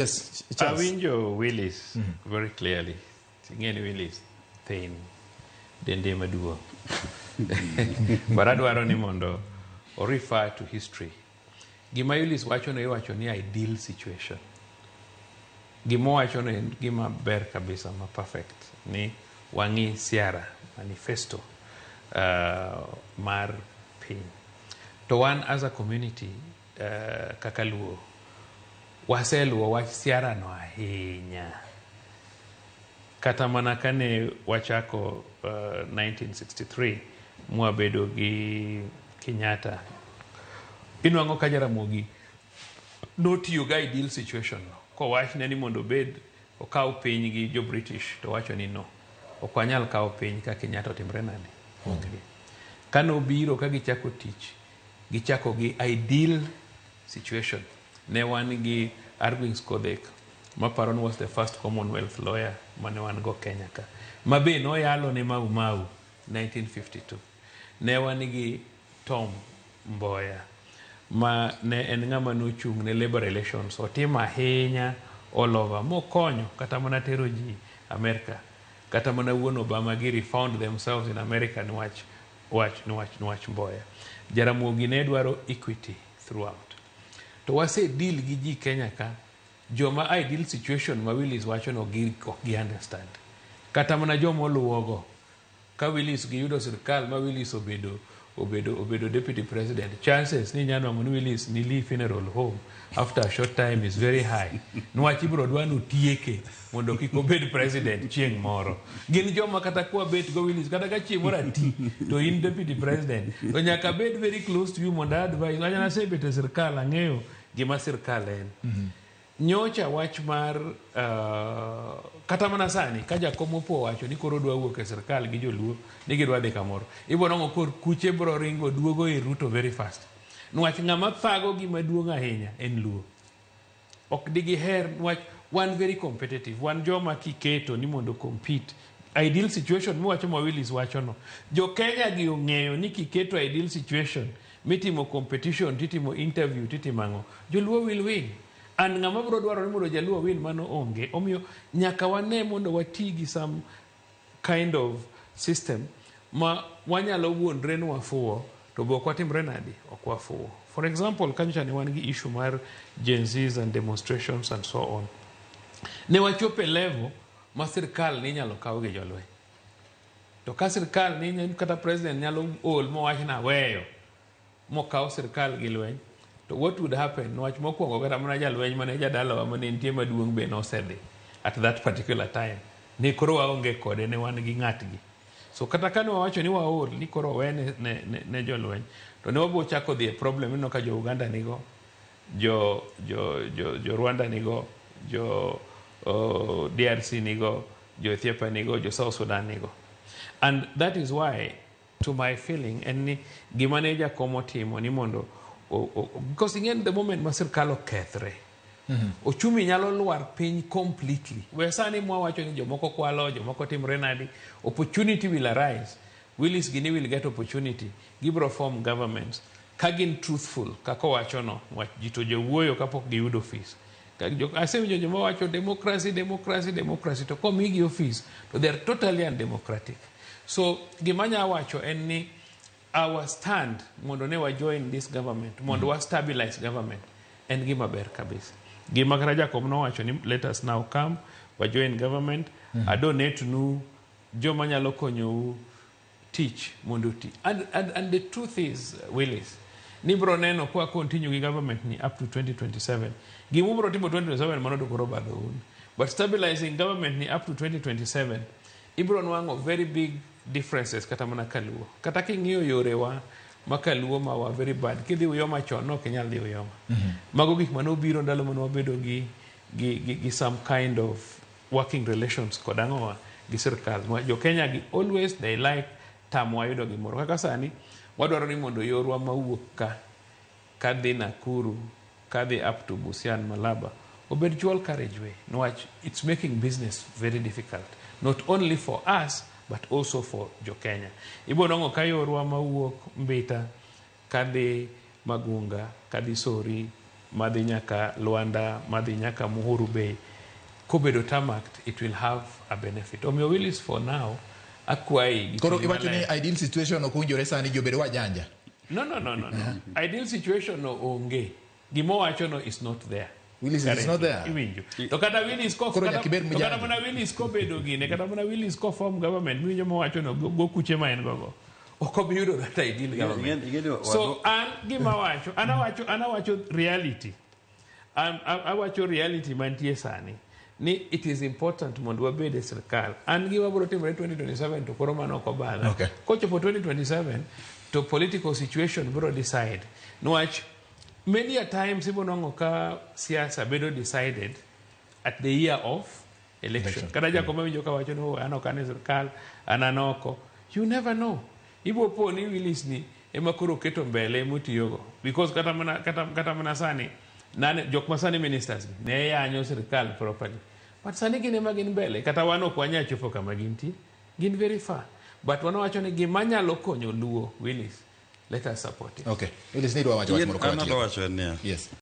Yes, Charles. Awinjo Willis very clearly. Ing'e ni Willis thin, dende maduong'. But adwaro ni mondo o refer to history. Gima Willis wacho no, iwacho ni ideal situation. Gima owacho no en gima ber kabisa, ma perfect, ni wang'i siara manifesto mar piny. To wan as a community, kaka Luo, waseluwo wach siara no ahinya. Kata mana kane wachako 1963 mwabedo gi Kenyatta, inwang'o ka Jaramogi notiyo gi ideal situation no kowachne ni mondo obed okaw piny gi jo British, to wacho ni no, ok wanyal kawo piny ka Kenyatta otimre nade onge. Kanobiro ka gichako tich, gichako gi ideal situation. Ne wan gi Argwings Kodhek, maparo ni was the first Commonwealth lawyer mane wan go Kenya ka, ma be noyalo ne Mau Mau 1952. Ne wan gi Tom Mboya, ma ne en ng'ama nochung' ne labor relations, otimo ahinya all over, mokonyo kata mana tero ji Amerika. Kata mana wuon Obama giri found themselves in America niwach wach niwach Mboya. Jaramogi ne dwaro equity throughout. To wase deal gi ji Kenya ka, joma ideal situation ma Willis wacho no gi ok gi understand. Kata mana joma oluwogo, ka Willis giyudo sirkal ma Willis obedo deputy president, chances ni inyalo nwang'o ni Willis ni Lee Funeral Home after a short time is very high, niwach ibiro dwa notieke mondo kik obed president chieng' moro. Gin joma kata kwa bet go Willis, kata ka chieng' moro ati to in deputy president, to nyaka bed very close to you mondo advise. Wanyana asebet e sirkal, ang'eyo gima sirkal en. Nyocha wach mar kata mana sani ka jakom opo wacho ni koro dwa wuok e sirkal gi joluo ni gidwa dhi kamoro, ibiro nwang'o kor kuche biro ringo duogo ir Ruto very fast, niwach ng'ama thago gima duong' ahinya en Luo. Ok digiher, niwach wan very competitive. Wan joma kiketo ni mondo compete, ideal situation miwacho ma Willis wacho no, jo Kenya gi ong'eyo ni kiketo ideal situation mitimo competition, titimo interview, titimo ang'o, joluo will win. And ng'ama biro dwaro ni mondo jaluo win, mano onge. Omiyo nyaka wane mondo wati gi some kind of system ma wanyalo wuondre ni wafuwo, to be ok watimre nadi, ok wafuwo. For example, kanyocha ne wan gi issue mar Gen Zs and demonstrations and so on. Ne wachopo e level ma sirkal ni inyalo kaw gi jolweny. To ka sirkal ni kata president nyalo ol mowach na weyo mokaw sirkal gi lweny, to what would happen? Niwach mokwongo, kata mana jalweny mane jadalawa mane nitie maduong' be nosedhi at that particular time, ne koro waonge kode, ne wan gi ng'atgi. So kata kane wawacho ni waol ni koro owe ne jolweny, to ne wabo chako dhi e problem. Ineno ka jo Uganda nigo, jo Rwanda nigo, jo DRC nigo, jo Ethiopia nigo, jo South Sudan nigo. And that is why, to my feeling, en ni gima ne jakom otimo ni mondo because ing'e the moment ma sirkal okethre, ochumi nyalo lwar piny completely. We sani mwawacho ni jomoko kwalo, jomoko timre nadi, opportunity will arise. Willis gini will get opportunity, gibiro form governments ka gin truthful kaka owachono. Wach ji to jowuoyo kapok giyudo ofis. Asewinjo joma wacho democracy, democracy, democracy, to komigi ofis to they are totally undemocratic. So gima anya wacho en ni our stand mondo ne wa join this government mondo wa stabilize government en gima ber kabisa. Gima kata Jakom nowacho ni let us now come wa join government, adonate nu joma nyalo konyou tich mondo oti. And the truth is, Willis, ni bro neno kwa continue gi government ni up to 2027. Gima ubro timo 2027, mano to koro badho un. But stabilizing government ni up to 2027, ibro nwang'o very big differences. Kata mana kaluo, kata king'iyo yorewa ma kaluo ma wa very bad, kidhi Uyoma chon no ok inyal dhi Uyoma. Mago gik mane obiro ndalo mane wabedo gi some kind of working relations kod ang'owa gi sirkal. Jo Kenya gi always they like tamowa yudo gimoro. Kaka sani wadwaro ni mondo yorwa mawuok ka kadhi Nakuru, kadhi up to Busia and Malaba obed dual carriageway, niwach it's making business very difficult, not only for us but also for jo Kenya. Ibo nwang'o ka yorwa mawuok Mbita kadhi Magunga, kadhi Sori. madhi nyaka Luanda, madhi nyaka Muhuru Bay, kobedo tarmacked, it will have a benefit. Omiyo Willis, for now, akwayi gi Koro chuny iwacho ni maler. ideal situation ok owinjore sani ji obed wajanja. No. Ideal situation no onge. Gima owacho no is not there. Willis is not there. Iwinjo. To kata Willis ko Koro kata, nyaka ibed to kata mjanja. mana Willis kobedo gine, kata mana Willis ko form government, miwinjo mowacho no go kuche ma en gogo. Ok obi yudo that ideal government. So an gima wacho, an awacho, an awacho reality. Awacho reality mantie sani ni it is important mondo wabed e sirkal. An gima biro timore 2027 to koro mano ok obadha. Kochopo 2027 to political situation biro decide. Niwach many a times ibo nwang'o ka siasa bedo decided at the year of election. Kata jakoma winjo ka wacho ni, "Oh, an ok an e sirkal, an oko." You never know. Ibo po ni Willis ni ema koro keto mbele motiyogo. Because kata mana sani, nane, jok ma sani ministers gi, ne yanyo sirkal properly. But sani gin ema gin mbele. Kata wan ok wanyal chopo kama gintie. Gin very far. But wanawacho ni gima nyalo konyo Luo, Willis, let us support it. Okay. Willis, nidwa wacho wach moro An ka adwa wacho en niya. Yes.